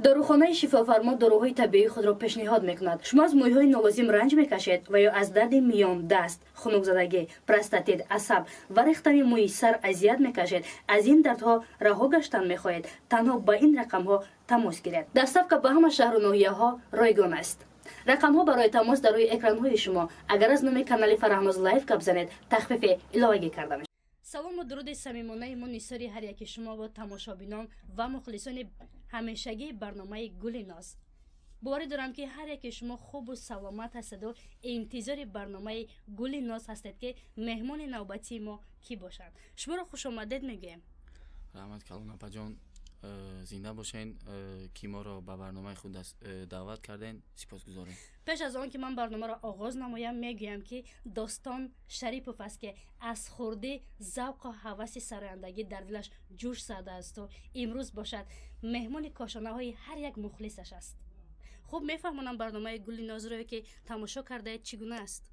Дорухонаи Шифофармо доруҳои табиии худро пешниҳод мекунад. Шумо аз мӯйҳои нолозим ранҷ мекашед ва ё аз дарди миён, даст, хунукзадагӣ, простатит, асаб ва рехтани мӯи сар азият мекашед, аз ин дардҳо раҳо гаштан мехоҳед, танҳо ба ин рақамҳо тамос гиред. Доставка ба ҳама шаҳру ноҳияҳо ройгон аст. Рақамҳо барои тамос дар рӯи экранҳои шумо. Агар аз номи канали Фараҳноз Лайв гап занед, тахфифи иловагӣ карда мешавад. Салому дуруди самимонаи мо нисори ҳар яки шумо ва тамошобинон ва мухлисони ҳамешагии барномаи Гули Ноз. Боварӣ дорам, ки ҳар яки шумо хубу саломат ҳастеду интизори барномаи Гули Ноз ҳастед, ки меҳмони навбатии мо кӣ бошанд. Шуморо хушомадед мегӯем. Раҳмат калон, апаҷон, зинда бошен, ки моро ба барномаи худ даъват карден, сипосгузорем. Пеш аз он ки ман барномаро оғоз намоям, мегӯям, ки Достон Шарипов аст, ки аз хурдӣ завқу ҳаваси сарояндагӣ дар дилаш ҷӯш задаасту имрӯз бошад, меҳмони кошонаҳои ҳар як мухлисаш аст. Хуб, мефаҳмонам, барномаи Гули Нозро ки тамошо кардаед, чӣ гуна аст?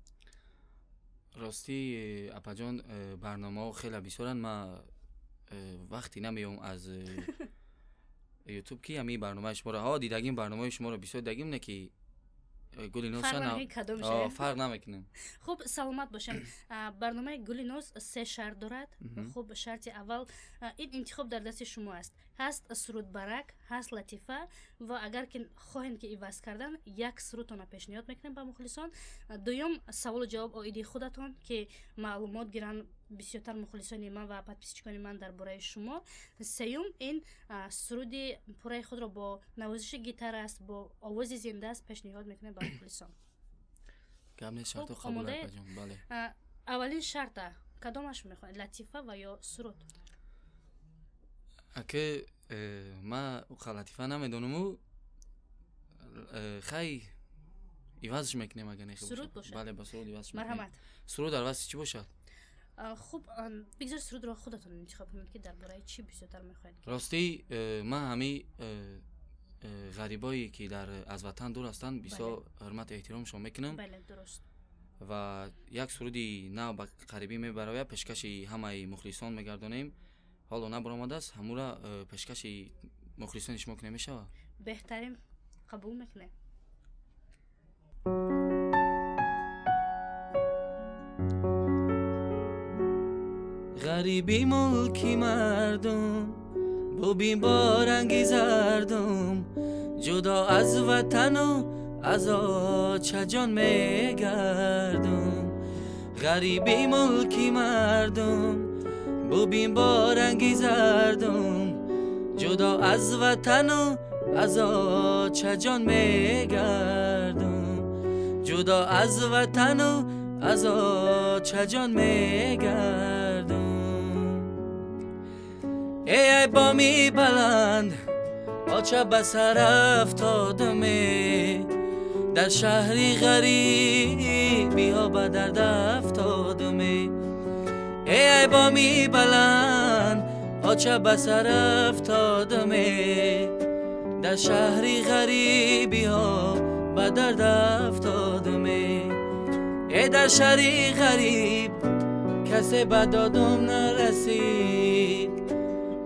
Ростӣ, апаҷон, барномаҳо хеле бисёранд. Ман вақте намеём аз Ютуб, ки ҳамин барномаи шуморо ҳо дидагим. Барномаи шуморо бисёр дидагим, не ки Гули Ноз фарқ намекунем. Хуб, саломат бошем. Барномаи Гули Ноз се шарт дорад. Хуб, шарти аввал, ин интихоб дар дасти шумо аст. Ҳаст сурудбарак, ҳаст латифа ва агар ки хоҳем ки иваз кардан, як сурудтона пешниҳод мекунем ба мухлисон. Дуюм, саволу ҷавоб оиди худатон, ки маълумот гиранд бисёртар мухлисони ман ва подписчикони ман дар бораи шумо. Сеюм, ин суруди пурраи худро бо навозиши гитара аст, бо овози зинда аст, пешниҳод мекунем ба мухлисон. Гап нест, шартҳо қабул, апаҷон, бале. Аввалин шарта кадомаш мехоҳед, латифа ва ё суруд? Аке, ман латифа намедонаму, хай, ивазш мекунем, агар не. Суруд бошад. Бале, ба суруд ивазш. Марҳамат. Суруд дар васти чӣ бошад? Хуб, бигзор сурудро худатон интихоб кунед, ки дар бораи чӣ бисёртар мехоҳед. Ростӣ, ман ҳами ғарибое ки дар аз ватан дур ҳастанд, бисёр ҳурмату эҳтиромшон мекунам. Бале, дуруст. Ва як суруди нав ба қарибӣ мебарояд, пешкаши ҳамаи мухлисон мегардонем. Ҳоло набаромадааст, ҳамура пешкаши мухлисони шумо кунем, мешавад? Беҳтарин, қабул мекунем. Ғариби мулки мардум, бубин бо ранги зардум, ҷудо аз ватану аз очаҷон мегардум. Ғариби мулки мардум, бубин бо ранги зардум, ҷудо аз ватану аз очаҷон мегардум, ҷудо аз ватану аз очаҷон мегардум. Эй боми баланд, оча, ба сар афтодаме, дар шаҳри ғарибиҳо ба дард афтодаме. Эй боми баланд, оча, ба сар афтодаме, дар шаҳри ғарибиҳо ба дард афтодаме. Э, дар шаҳри ғариб касе ба додум нарасид,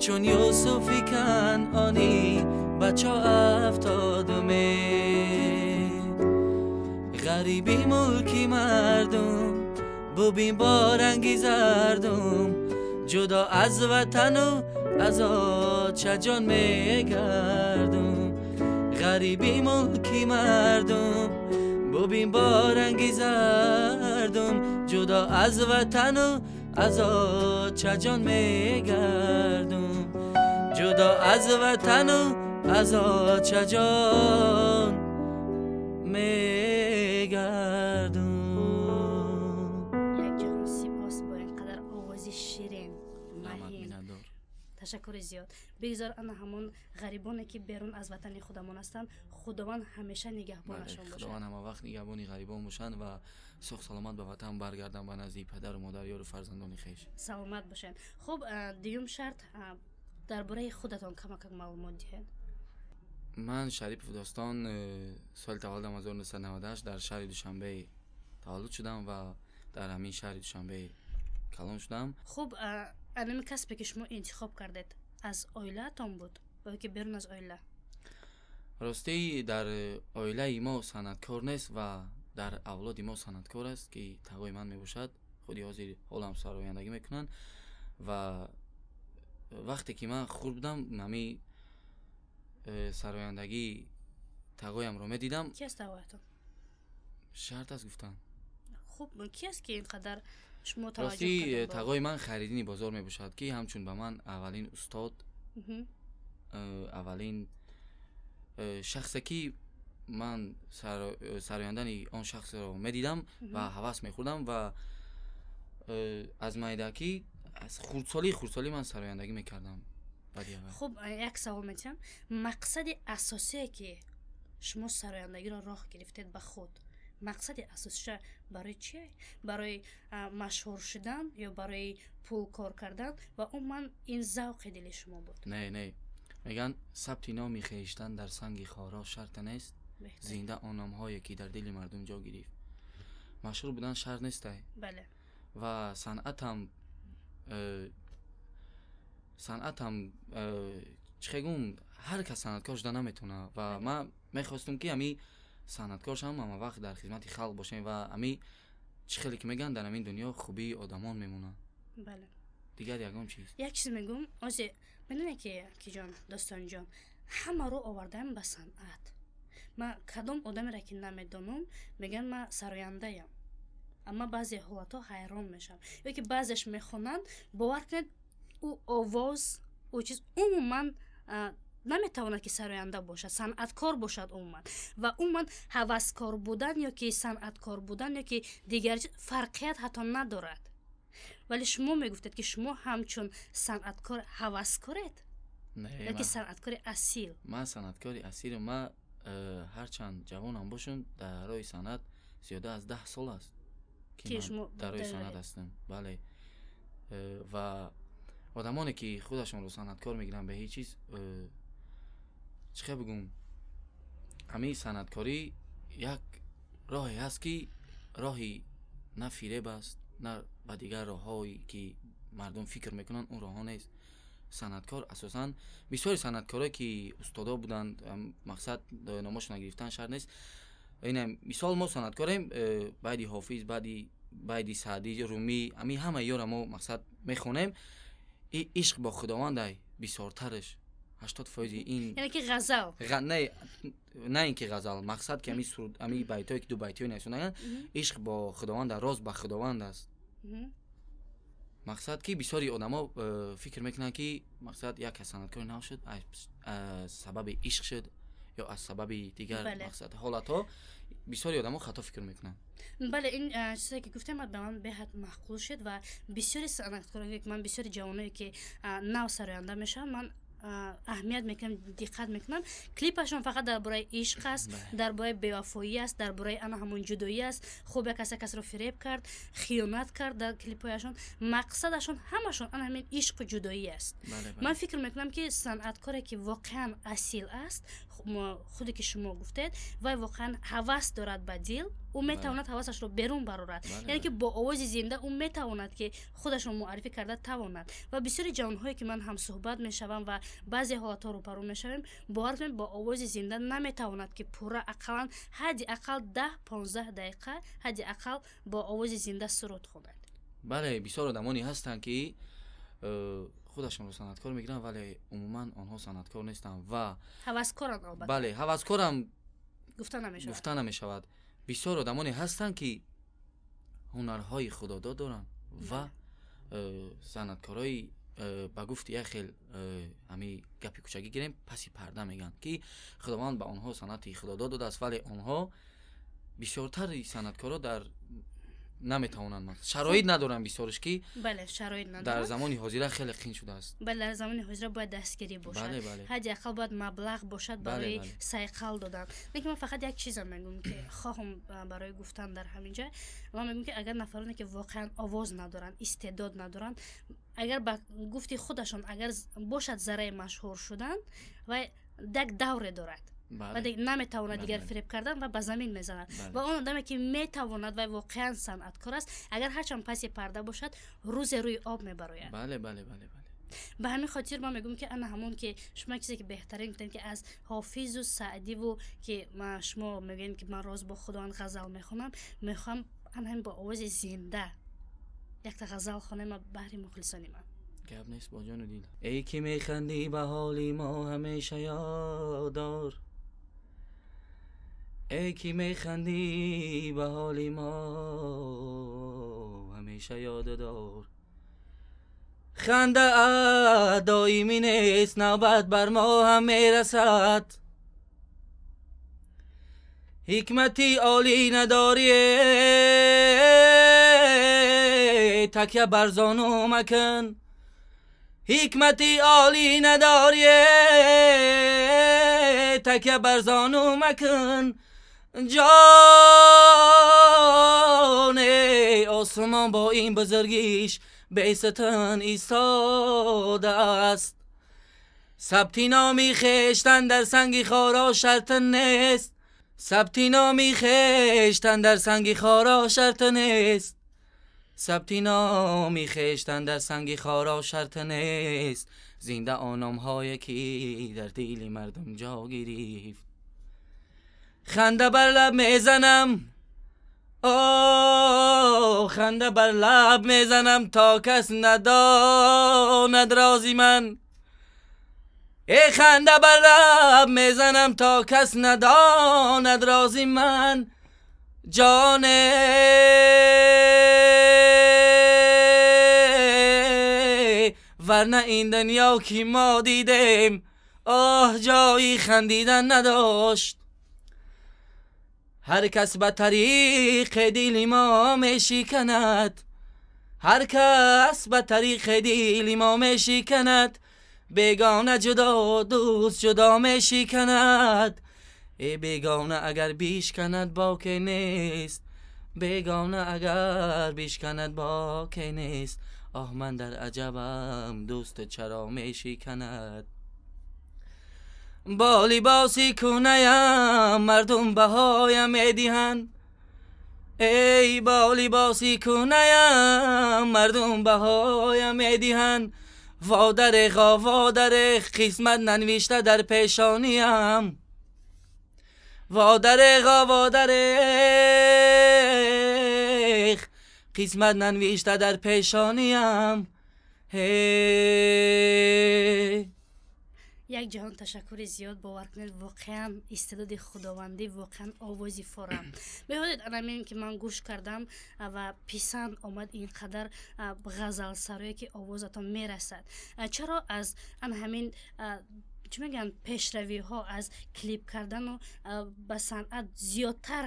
чун Юсуфи Канъонӣ ба чоҳ афтодуме. Ғариби мулки мардум, бубин бо ранги зардум, ҷудо аз ватану аз очаҷон мегардум. Ғариби мулки мардум, бубин бо ранги зардум, ҷудо аз ватану аз очаҷон мегардум, ҷудо аз ватану аз очаҷон мегардум. Як ҷаҳон сипос бо ин қадар овози ширин, маҳин. Ташаккури зиёд. Бигзор ана ҳамон ғарибоне, ки берун аз ватани худамон ҳастанд, Худованд ҳамеша нигаҳбонашон бошад. Худованд ҳама вақт нигаҳбони ғарибон бошанд ва соғ саломат ба ватан баргарданд, ба назди падару модар, ёру фарзандони хеш. Саломат бошанд. Хуб, дуюм шарт, дар бораи худатон камакак маълумот диҳед. Ман Шарипов Достон, соли таваллудам 1998, дар шаҳри Душанбе таваллуд шудам ва дар ҳамин шаҳри Душанбе калон шудам. Хуб, анами касбе, ки шумо интихоб кардед, аз оилаатон буд ё ки берун аз оила? Ростӣ, дар оилаи мо санъаткор нест ва дар авлоди мо санъаткор аст, ки тағои ман мебошад. Худи ҳозир ҳолам сарояндагӣ мекунанд. Ва вақте ки ман хурд будам, ҳами сарояндагии тағоямро медидам. Ки аст тағоятон? Шарт аст гуфтан? Хуб, ки аст, ки ин қадар шумо таваҷҷӯҳ Ростӣ, кардед ба тағои ман Хайриддини Бозор мебошад, ки ҳамчун ба ман аввалин устод, аввалин шахсе, ки ман сарояндани он шахсро медидам ва ҳавас мехӯрдам ва аз майдакӣ, аз хурдсолӣ ман сарояндагӣ мекардам баъди аввал. Хуб, як савол метиҳам. Мақсади асосие, ки шумо сарояндагиро роҳ гирифтед ба худ, мақсади асосиша барои чие? Барои машҳур шудан ё барои пул кор кардан ва умуман ин завқи дили шумо буд? Не, не, мегӯянд, сабти номи хештан дар санги хоро шарта нест. Беҳтар. Зинда он номҳое, ки дар дили мардум ҷо гирифт. Машҳур будан шарт нестай. Ва санъатам, чӣ хел гум, ҳар кас санъаткор шуда наметавонад. Ва ман мехостум, ки ҳами санъаткор шавам, ҳама вақт дар хизмати халқ бошем ва ҳами чӣ хеле ки мегӯянд, дар ҳамин дунё хубии одамон мемонад. Дигар ягон чиз. Як чиз мегӯм, озе медонед, ки киҷон, Достонҷон, ҳамаро овардаам ба санъат. Ман кадом одамеро ки намедонам, мегӯянд, ман сарояндаям. Амма баъзе ҳолатҳо ҳайрон мешавам, ё ки баъзеш мехонанд, бовар кунед, ӯ овоз, ӯ чиз умуман наметавонад, ки сароянда бошад, санъаткор бошад умуман. Ва умуман ҳаваскор будан ё ки санъаткор будан ё ки дигар чиз фарқият ҳатто надорад. Вале шумо мегуфтед, ки шумо ҳамчун санъаткор ҳаваскоред Не, ё ки санъаткори асил? Ман санъаткори асилам. Ман ҳарчанд ҷавонам бошам, дар роҳи санъат зиёда аз 10 сол аст, ки Ки ман шумо дар роҳи дар санъат ҳастам, бале. Ва одамоне, ки худашонро санъаткор мегиранд, ба ҳеҷ чиз, чӣ хел бигӯм, ҳамин санъаткорӣ як роҳе ҳаст, ки роҳи на фиреб аст, на ба дигар роҳҳое, ки мардум фикр мекунанд, он роҳҳо нест. Санъаткор асосан, бисёри санъаткорое, ки устодо буданд, мақсад, номошона гирифтан шарт нест. Ина мисол, мо санъаткорем, баъди Ҳофиз, баъди Саъдӣ, Румӣ, ҳамин ҳама ёра мо, мақсад, мехонем. И ишқ бо Худовандай бисёртараш, 80% ин. Яъне ки ғазал? Не, на ин ки ғазал, мақсад, ки ҳамин суруд, ҳамин байтое, ки ду байтиҳои нависондаган, ишқ бо Худованд, роз ба Худованд аст. Мақсад, ки бисёри одамо фикр мекунанд, ки мақсад, як кас санъаткори нав шуд, аз сабаби ишқ шуд ё аз сабаби дигар мақсад, ҳолатҳо. Бисёри одамо хато фикр мекунанд. Бале, ин чизе, ки гуфтем, ба ман беҳад маъқул шуд. Ва бисёри санъаткорое, ки ман, бисёри ҷавоное, ки нав сароянда мешаванд, ман аҳамият мекунам, диққат мекунам, клипашон фақат дар бораи ишқ аст, дар бораи бевафоӣ аст, дар бораи ана ҳамон ҷудоӣ аст. Хуб, як кас як касро фиреб кард, хиёнат кард. Дар клипҳояшон мақсадашон ҳамашон ана ҳамин ишқу ҷудоӣ аст. Ман фикр мекунам, ки санъаткоре, ки воқеан асил аст, худе ки шумо гуфтед, вай воқеан ҳавас дорад ба дил, ӯ метавонад ҳавасашро берун барорад, яъне ки бо овози зинда ӯ метавонад, ки худашро муаррифӣ карда тавонад. Ва бисёри ҷавонҳое, ки ман ҳамсӯҳбат мешавам ва баъзе ҳолатҳо рӯбарӯ мешавем, бовар кунед, бо овози зинда наметавонад, ки пурра ақаллан ҳадди ақал 10-15 дақиқа ҳадди ақал бо овози зинда суруд хонад. Бале, бисёр одамоне ҳастанд, ки худашонро санъаткор мегиранд, вале умуман онҳо санъаткор нестанд ва Ҳаваскоранд, албатта. Бале, ҳаваскорам гуфта намешавад. Гуфта намешавад. Бисёр одамоне ҳастанд, ки ҳунарҳои худодод доранд ва санъаткорои, ба гуфти як хел, ҳамин гапи кӯчагӣ гирем, паси парда мегӯянд, ки Худованд ба онҳо санъати худодод додааст, вале онҳо, бисёртари санъаткоро дар наметавонанд, шароит надоранд бисёрш, ки Бале, шароит дар надоранд. замони ҳозира хеле қин шудааст. Бале, дар замони ҳозира бояд дастгирӣ бошад. бале бале Ҳадди ақал бояд маблағ бошад барои сайқал додан. Лекин ман фақат як чизам мегӯм, ки хоҳам барои гуфтан дар ҳамин ҷа. Ман мегӯм, ки агар нафароне, ки воқеан овоз надоранд, истеъдод надоранд, агар ба гуфти худашон агар бошад зарраи машҳур шудан, вай як давре дорад ва наметавонад дигар фиреб кардан ва ба замин мезанад. Ва он одаме, ки метавонад, вай воқеан санъаткор аст, агар ҳарчанд паси парда бошад, рӯзе рӯи об мебарояд. бале бале бале бале Ба ҳамин хотир ман мегӯям, ки ана ҳамон ки шумо чизе ки беҳтарин гуфтем, ки аз Ҳофизу Саъдиву ки шумо мегӯем, ки ман роз бо Худованд ғазал мехонам, мехоҳам ана ҳамин бо овози зинда якта ғазал хонем баҳри мухлисони ман. Гап нест, бо ҷону дил. Эй ки механдӣ ба ҳоли мо, ҳамеша ёддор, эй ки механдӣ ба ҳоли мо, ҳамеша ёддор, ханда доимӣ нест, навбат бар мо ҳам мерасад, ҳикмати олӣ надорӣ, такя бар зону макун, ҳикмати олӣ надорӣ, такя бар зону макун, ҷоне, осмон бо ин бузургиш бесутун истодааст, сабти номи хештан дар санги хоро шарт нест, сабти номи хештан дар санги хоро шарт нест, сабти номи хештан дар санги хоро шарт нест, зинда он номҳое ки дар дили мардум ҷо гирифт. Ханда бар лаб мезанам, о ханда бар лаб мезанам, то кас надонад рози ман, э ханда бар лаб мезанам, то кас надонад рози ман, ҷоне, варна ин дунё ки мо дидем, оҳ, ҷои хандидан надошт. Ҳар кас ба тариқи дили мо мешиканад, ҳар кас ба тариқи дили мо мешиканад, бегона ҷудо, дӯст ҷудо мешиканад, э бегона агар бишканад, боке нест, бегона агар бишканад, боке нест, оҳ, ман дар аҷабам, дӯст чаро мешиканад. Бо либоси кӯнаям мардум баҳоям медиҳанд, эй бо либоси кӯнаям мардум баҳоям медиҳанд, водареғо водареғ, қисмат нанавишта дар пешониям, водареғо водареғ, қисмат нанавишта дар пешониям. Як ҷаҳон ташаккури зиёд. Бовар кунед, воқеан истеъдоди худовандӣ, воқеан овози форам. Меҳодед, анамин ки ман гӯш кардам ва писанд омад, ин қадар ғазалсарое ки овозатон мерасад. Чаро аз ан ҳамин, чӣ мегӯянд, пешравиҳо, аз клип кардану ба санъат зиёдтар,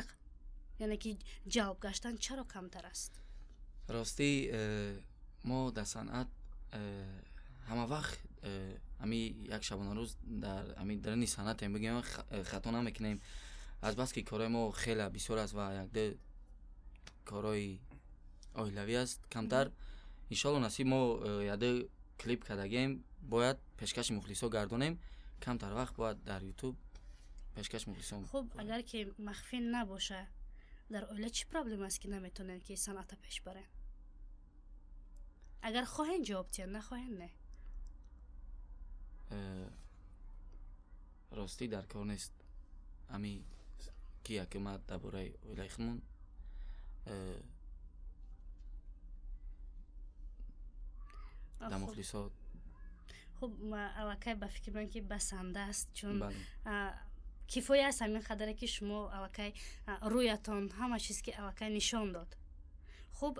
яъне ки ҷалб гаштан, чаро камтар аст? Ростӣ, мо дар санъат ҳама вақт ҳами як шабонарӯз дар ҳами даруни санъатем, бигӯем, хато намекунем, азбаски корҳои мо хеле бисёр аст ва якду корҳои оилавӣ аст камтар. Иншоалло, насиб, мо якду клип кардагем, бояд пешкаши мухлисо гардонем, камтар вақт бояд дар Ютуб пешкаши мухлисон. Хуб, агар ки махфӣ набоша, дар оила чӣ проблема аст, ки наметонем ки санъата пеш барем? Агар хоҳем, ҷавоб диҳем, нахоҳем, не. Ростӣ, дар кор нест ами ки яке ма дар бораи оилаи худмон дар мухлисо. Хуб, аллакай ба фикри ман, ки басанда аст, чун кифоя аст ҳамин қадаре, ки шумо аллакай рӯятон ҳама чиз ки аллакай нишон дод. Хуб,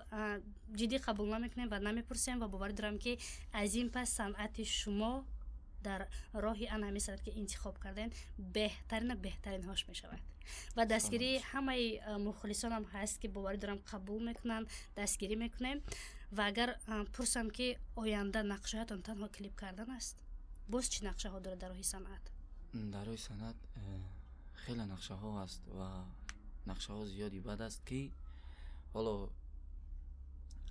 ҷиддӣ қабул намекунем ва намепурсем ва боварӣ дорам, ки аз ин пас санъати шумо дар роҳи ан ҳамин санъат, ки интихоб кардем, беҳтарина беҳтаринҳош мешавад ва дастгирии ҳамаи мухлисонам ҳаст, ки боварӣ дорам, қабул мекунанд, дастгирӣ мекунем. Ва агар пурсам, ки оянда нақшаҳоятон танҳо клип кардан аст, боз чӣ нақшаҳо дорад дар роҳи санъат? Дар роҳи санъат хеле нақшаҳо ҳаст ва нақшаҳо зиёди бад аст, ки ҳоло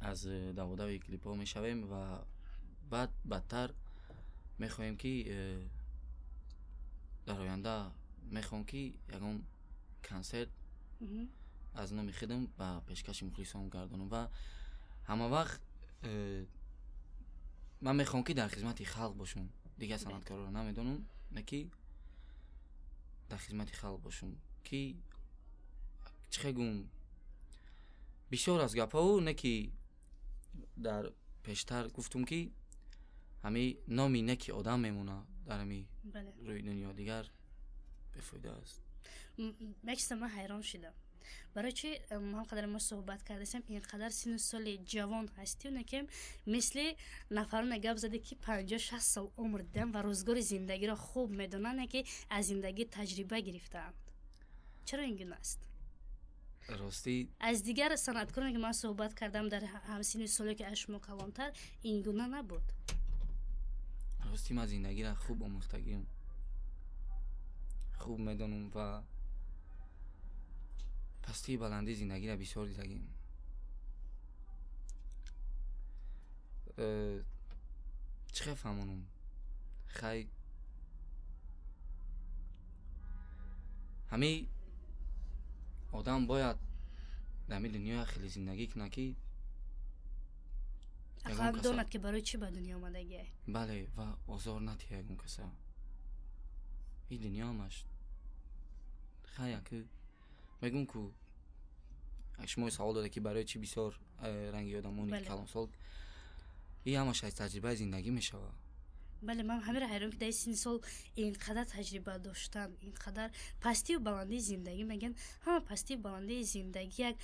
аз даводави клипҳо мешавем ва баъд бадтар мехоҳем, ки дар оянда мехоҳам, ки ягон консерт аз номи худам ба пешкаши мухлисон гардонам ва ҳама вақт. Ман мехоҳам, ки дар хизмати халқ бошам. Дигар санъаткорро намедонам, не ки дар хизмати халқ бошам, ки чӣ хел гум, бисёр аз гапҳоу, не ки дар пештар гуфтум, ки ҳами номи неки одам мемонад дар ҳами рӯи дунё, дигар бефоида аст. Як чиза ман ҳайрон шудам. Барои чи ҳам қадар мо суҳбат кардасем, ин қадар сину соли ҷавон ҳастӣ, ки мисли нафароне гап заде, ки 50-60 сол умр диданд ва рӯзгори зиндагиро хуб медонанд, ки аз зиндагӣ таҷриба гирифтаанд. Чаро ин гуна аст? Ростӣ. Аз дигар санъаткороне, ки ман суҳбат кардам, дар ҳамсини соле, ки аз шумо калонтар, ин гуна набуд. Ростӣ, ман зиндагиро хуб омӯхтагиам, хуб медонам ва пастии баландии зиндагиро бисёр дидагим. Чӣ хел фаҳмонам? Хай, ҳами одам бояд дар ҳами дунё як хеле зиндагӣ кунад, ки ақаллан донад, ки барои чӣ ба дунё омадагиай. Бале, ва озор натиҳа ягон каса. Ин дунё ҳамаш хай, яку мегӯм, ку шумо савол дода, ки барои чӣ бисёр ранги одамони калонсол. Ин ҳамаш аз таҷрибаи зиндагӣ мешавад. Бале, ман ҳамеро ҳайрон, ки дар синни сол ин қадар таҷриба доштан, ин қадар пастию баландии зиндагӣ. Мегӯянд, ҳама пастию баландии зиндагӣ як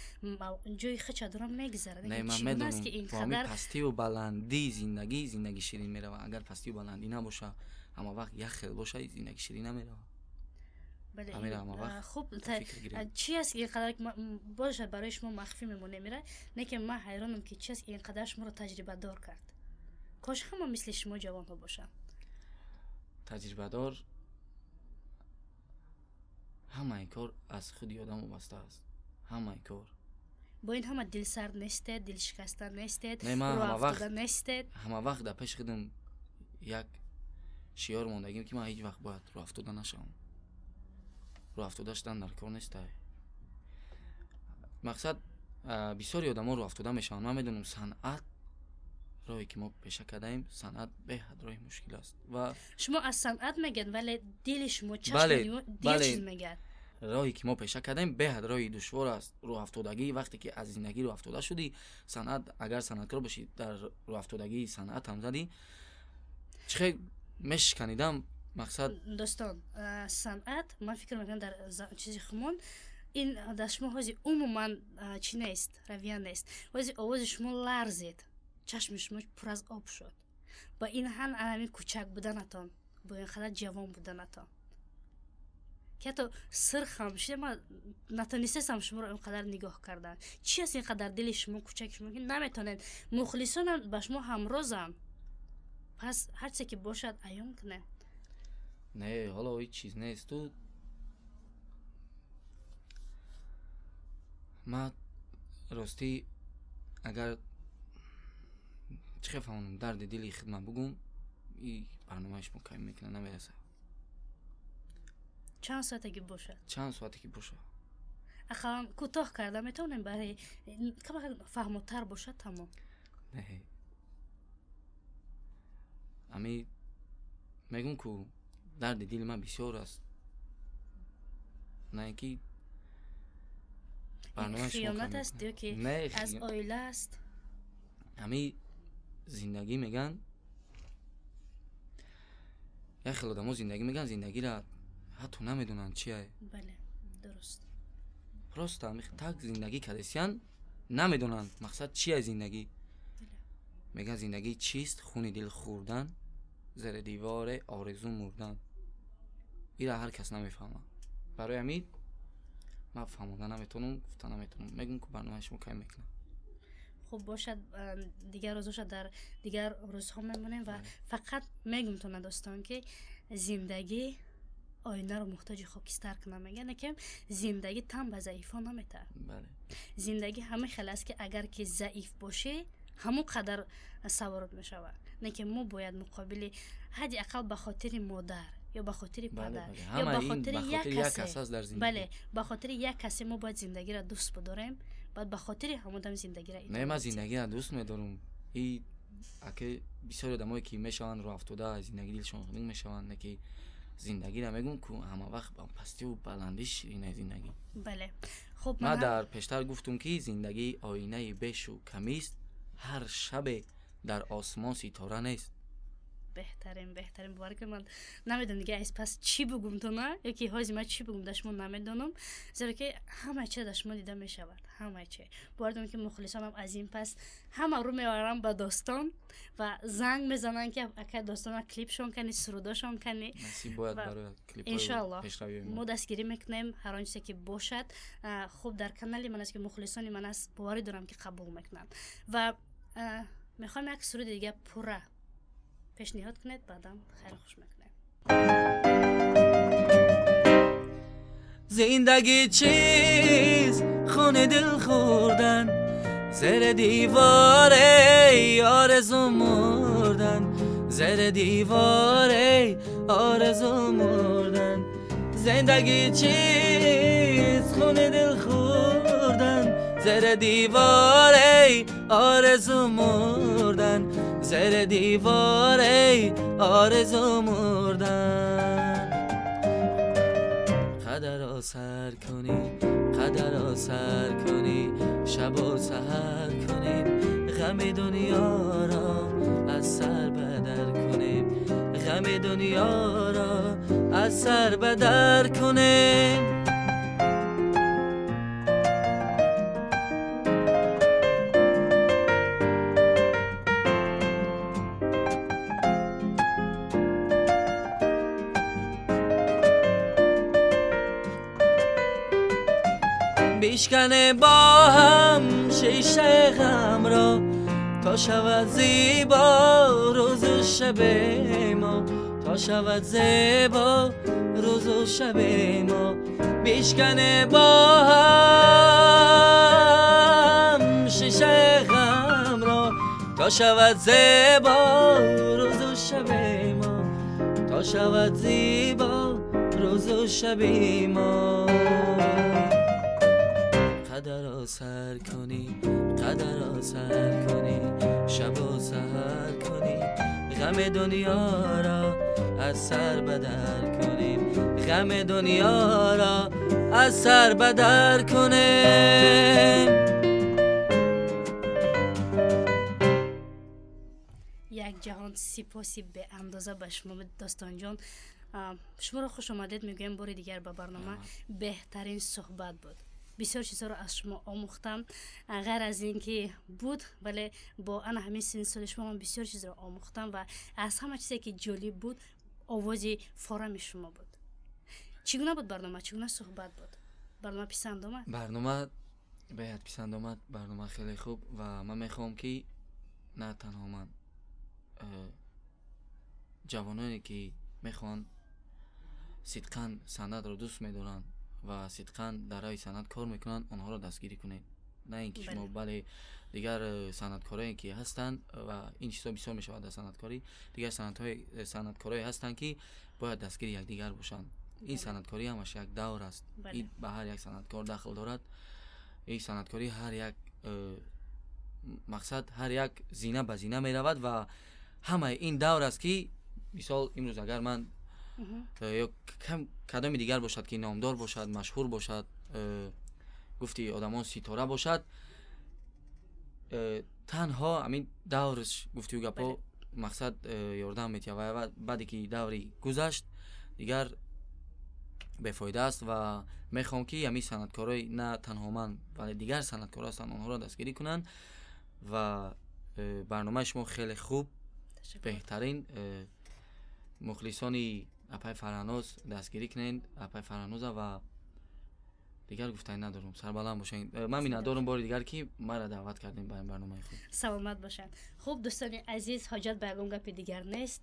ҷои хича дорам, мегузарад. Не, ман медонам, ки пастию баландии зиндагӣ зиндагӣ ширин меравад. Агар пастию баландӣ набоша, ҳама вақт як хел боша, зиндагӣ ширин намеравад. Хуб, чи аст ин қадар? Бошад, барои шумо махфӣ мемонем ира, не ки ман ҳайронам, ки чи аст ин қадар шуморо таҷрибадор кард. Кош ҳама мисли шумо ҷавонҳо бошанд. Таҷрибадор, ҳамаи кор аз худи одам вобаста аст, ҳамаи кор. Бо ин ҳама дилсард нестед, дилшикаста нестед, рӯафтода нестед. Ҳама вақт дар пеши худам як шиёр мондагим, ки ман ҳеҷ вақт бояд рӯафтода нашавам. Рӯафтода шудан дар кор нестай. Мақсад, бисёри одамо рӯафтода мешаванд. Ман медонам, санъат, роҳе ки мо пеша кардаем, санъат беҳад роҳи мушкил аст ва Шумо аз санъат мегӯяд, вале дили шумо, чашми дигар чиз мегӯяд. Роҳе ки мо пеша кардаем, беҳад роҳи душвор аст. Рӯҳафтодагӣ, вақте ки аз зиндагӣ рӯҳафтода шудӣ, санъат, агар санъаткор бошӣ, дар рӯҳафтодагии санъат ҳам задӣ, чӣ хел мешиканидам, мақсад. Дӯстон, санъат, ман фикр мекунам, дар чизи хумон ин дар шумо ҳози умуман чӣ нест, равия нест. Ҳози овози шумо ларзид, чашми шумо пур аз об шуд. Ба ин ҳан ҳамин кӯчак буданатон, бо ин қадар ҷавон буданатон, ки ҳатто сирхам шуда, ман натонистастам шуморо ин қадар нигоҳ кардан. Чи аст ин қадар дили шумо, кӯчаки шумо, ки наметонед? Мухлисонам ба шумо ҳамрозанд, пас ҳар чизе ки бошад, аён кунед. Не, ҳоло ҳеҷ чиз нест. Ту ман ростӣ, агар чӣ хел фаҳмонам, дарди дили хидмат бугум, и барномаи шумо кам мекунад, намерасад. Чанд соате ки бошад. Чанд соате ки бошад. Ақаллан кӯтоҳ карда метавонем, барои камак фаҳмотар бошад, тамом. Не, ами мегӯм, ку дарди дили ман бисёр аст, на ин ки хиёнат аст ё ки аз оила аст? Ҳами зиндагӣ меган, як хел одамо зиндагӣ меган, зиндагиро ҳатто намедонанд чия. Бале, дуруст. Просто так зиндагӣ кардесиян, намедонанд мақсад чия зиндагӣ. Меган, зиндагӣ чист? Хуни дил хӯрдан, зери деворе орзу мурдан. Ира ҳар кас намефаҳмад. Барои ҳамин ман фаҳмонда наметавонам, гуфта наметавонам. Мегӯм, ку барномаи шумо кай мекунам. Хуб бошад, дигар рӯзоша дар дигар рӯзҳо мемонем ва фақат мегӯм тона, дӯстон, ки зиндагӣ оинаро муҳтоҷи хокистар кунам, мегӯянд, ки зиндагӣ тан ба заифон наметаҳад. Зиндагӣ ҳамин хел аст, ки агар ки заиф бошӣ, ҳамон қадар саворот мешавад. Не ки мо бояд муқобили, ҳадди ақал ба хотири модар ё ба хотири падар ё ба хотири як касе, бале, ба хотири як касе мо бояд зиндагиро дӯст бидорем, бояд ба хотири ҳамон дам зиндагиро Не, ман зиндагиро дӯст медорам. И Аки бисёри одамое ки мешаванд роҳафтода, зиндагӣ дилшон хунук мешаванд, не ки зиндагиро мегӯм ку ҳама вақт ба пастиву баландӣ ширина зиндагӣ. Бале, хуб. Ман дар пештар гуфтум, ки зиндагӣ оинаи бешу камист, ҳар шабе дар осмон ситора нест. Беҳтарин, беҳтарин. Бовар кунед, ман намедонам дига аз пас чӣ бугум ту на ё ки ҳози ман чӣ бугум дар шумо, намедонам, зеро ки ҳамаи чиз дар шумо дида мешавад, ҳамаи чи. Бовар дорам, ки мухлисонам аз ин пас ҳама рӯ меоваранд ба Достон ва занг мезананд, ки акай Достона клипшон кани, сурудошон кани. Насиб бояд барои клипҳои Иншоаллоҳ. пешравии мо дастгирӣ мекунем ҳар он чизе ки бошад. Хуб, дар канали ман аст, ки мухлисони ман аст, боварӣ дорам, ки қабул мекунанд. Ва мехоҳам як суруди дига пурра пешниҳод кунед, баъдан хайру хуш мекунем. Зиндагӣ чиз, хуни дил хӯрдан, зери деворе орзу мурдан, зери деворе орзу мурдан. Зиндагӣ чиз, хуни дил хӯрдан, зери деворе орзу мурдан, зери деворе орзу мурдан. Қадарро сар кунӣ, қадарро сар кунӣ, шабу саҳар кунем, ғами дунёро аз сар бадар кунем, ғами дунёро аз сар бадар кунем. Бишкане бо ҳам шишаи ғамро, то шавад зебо рӯзу шаби мо, то шавад зебо рӯзу шаби мо. Бишкане бо ҳам шишаи ғамро, то шавад зебо рӯзу шаби мо, то шавад зебо рӯзу шаби мо. Қадарро сар кунӣ, қадарро сар кунӣ, шабу саҳар кунӣ, ғами дунёро аз сар бадар кунем, ғами дунёро аз сар бадар кунем. Як ҷаҳон сипоси беандоза ба шумо, Достонҷон. Шуморо хуш омадед мегӯям бори дигар ба барнома. Беҳтарин суҳбат буд, бисёр чизҳоро аз шумо омӯхтам. Ғайр аз ин ки буд, вале бо ана ҳамин синни соли шумо ман бисёр чизро омӯхтам ва аз ҳама чизе ки ҷолиб буд, овози форами шумо буд. Чӣ гуна буд барнома, чӣ гуна суҳбат буд? Барнома писанд омад? Барнома беҳад писанд омад, барнома хеле хуб. Ва ман мехоҳам, ки на танҳо ман, ҷавононе ки мехоҳанд, сидқан санъатро дӯст медоранд ва сидқан дар роҳи санъат кор мекунанд, онҳоро дастгирӣ кунед, на ин ки шумо, бале, дигар санъаткорое ки ҳастанд, ва ин чизҳо бисёр мешавад дар санъаткорӣ, дигар санъаткорое ҳастанд, ки бояд дастгири якдигар бошанд. Ин санъаткорӣ ҳамаш як давр аст, ин ба ҳар як санъаткор дахл дорад. Ин санъаткорӣ ҳар як мақсад, ҳар як зина ба зина меравад ва ҳамаи ин давр аст, ки мисол имрӯз агар ман ё кадоми дигар бошад, ки номдор бошад, машҳур бошад, гуфти одамон ситора бошад, танҳо ҳамин даврш, гуфтию гапҳо, мақсад, ёрдам метиҳад ва баъде ки даври гузашт, дигар бефоида аст. Ва мехоҳам, ки ҳамин санъаткорои, на танҳо ман, вале дигар санъаткоро ҳастанд, онҳоро дастгирӣ кунанд. Ва барномаи шумо хеле хуб, беҳтарин. Мухлисони апай Фарҳаноз, дастгирӣ кунед апай Фарҳаноза ва дигар гуфтанӣ надорам. Сарбаланд бошед. Ман миннатдорам бори дигар, ки маро даъват кардем ба ин барномаи хуб. Саломат бошанд. Хуб, дӯстони азиз, ҳоҷат ба ягон гапи дигар нест.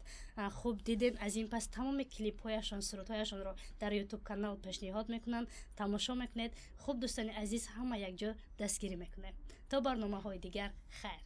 Хуб дидем, аз ин пас тамоми клипҳояшон, сурудҳояшонро дар Ютуб канал пешниҳод мекунанд, тамошо мекунед. Хуб, дӯстони азиз, ҳама якҷо дастгирӣ мекунем. То барномаҳои дигар, хайр.